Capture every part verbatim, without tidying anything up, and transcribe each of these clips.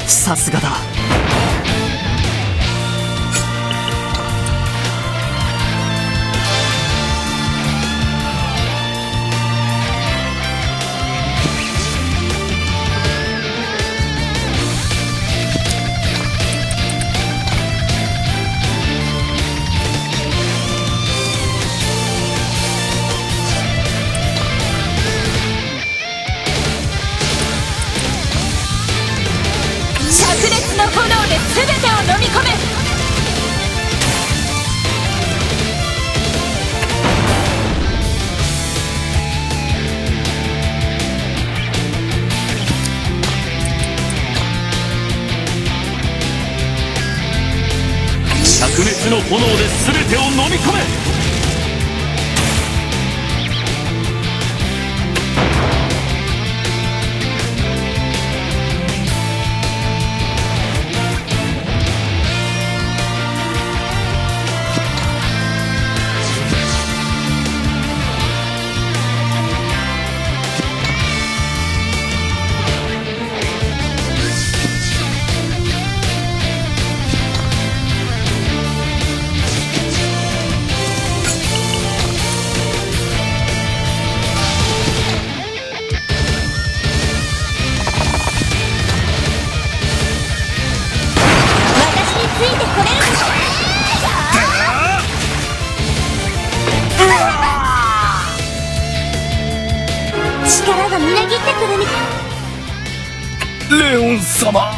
さすがだ。灼熱の炎で全てを飲み込め。灼熱の炎で全てを飲み込め。私についてこれるの？力がみなぎってくるみたい。レオン様。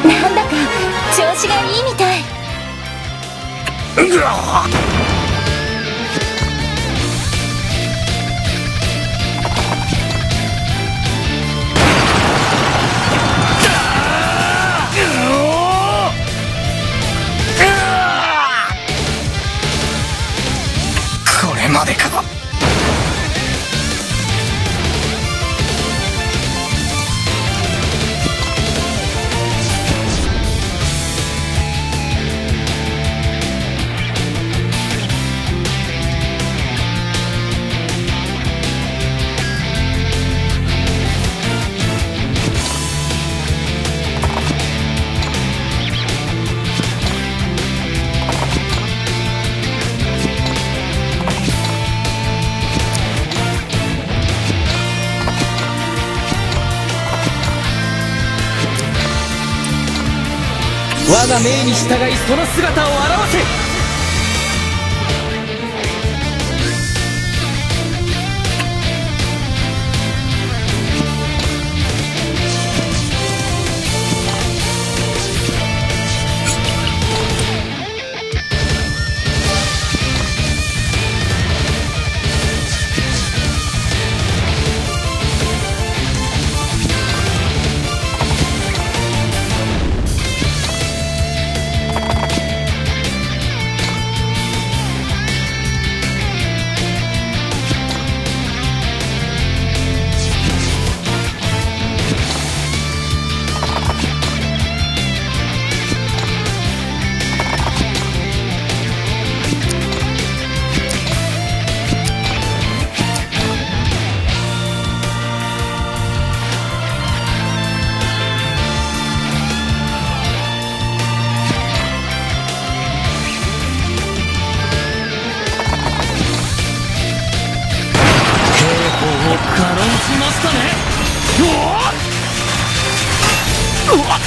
なんだか調子がいいみたい。これまでか。が命に従い、その姿を現せ。 兵法を軽んじましたね。うわっ！うわっ！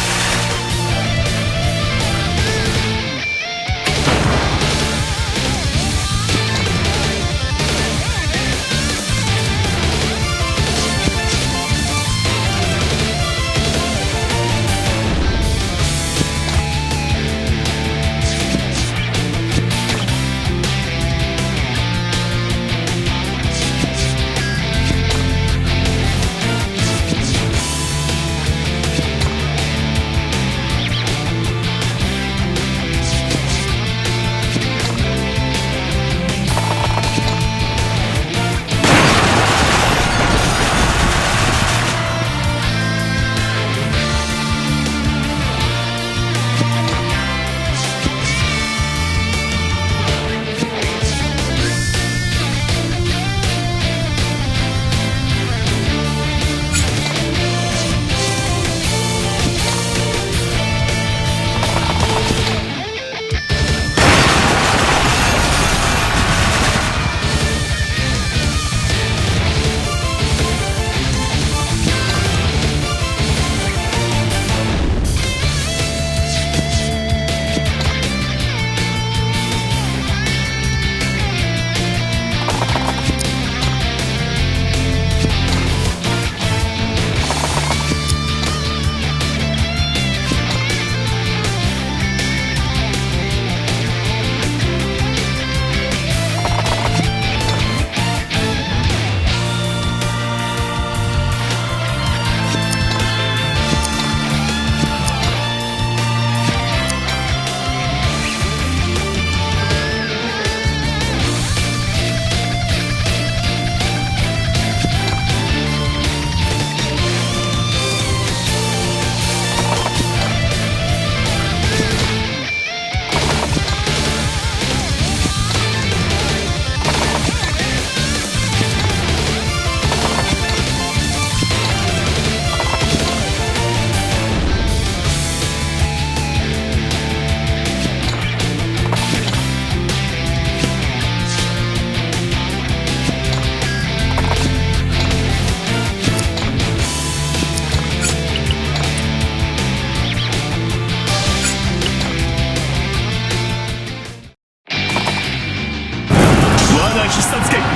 我が必殺拳、受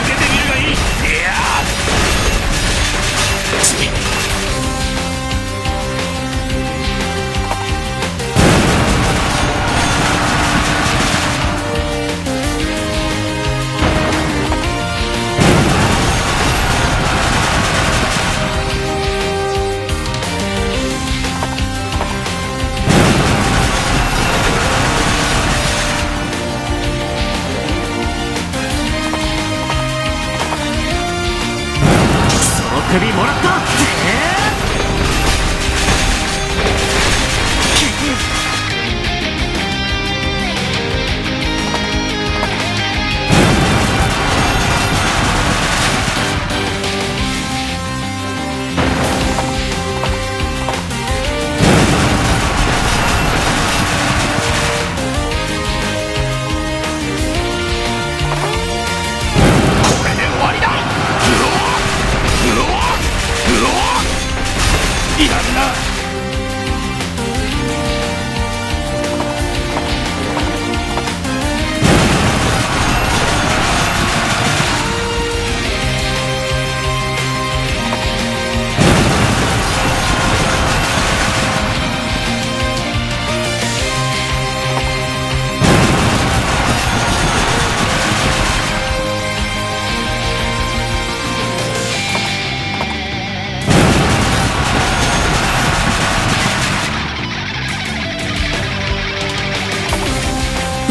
けてみるがいい。いやー！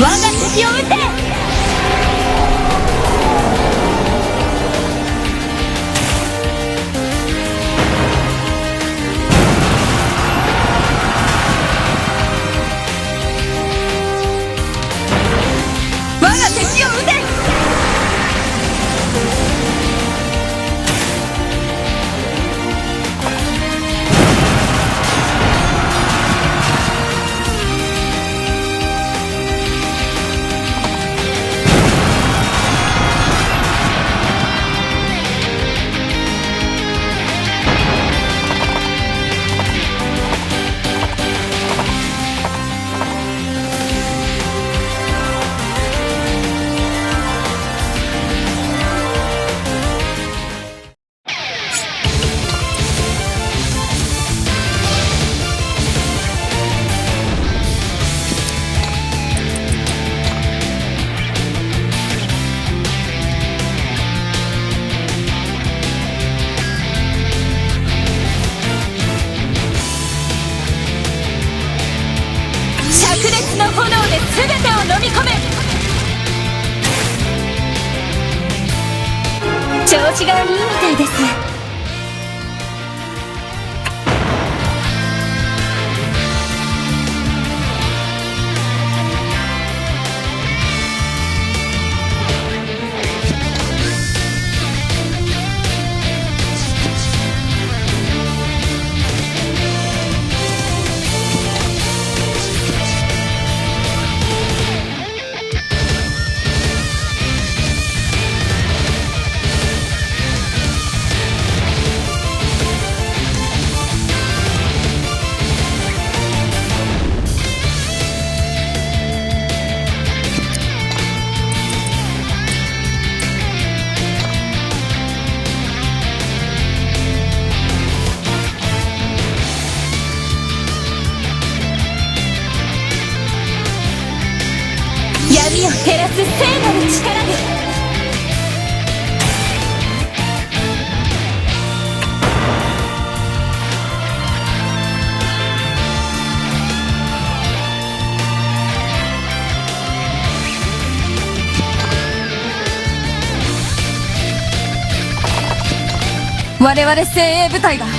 我が敵を討て！ 我が敵を討て！ 灼熱の炎で全てを飲み込め！調子がいいみたいです。 闇を照らす聖なる力で。 我々精鋭部隊が。姫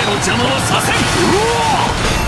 の邪魔はさせん。うわ！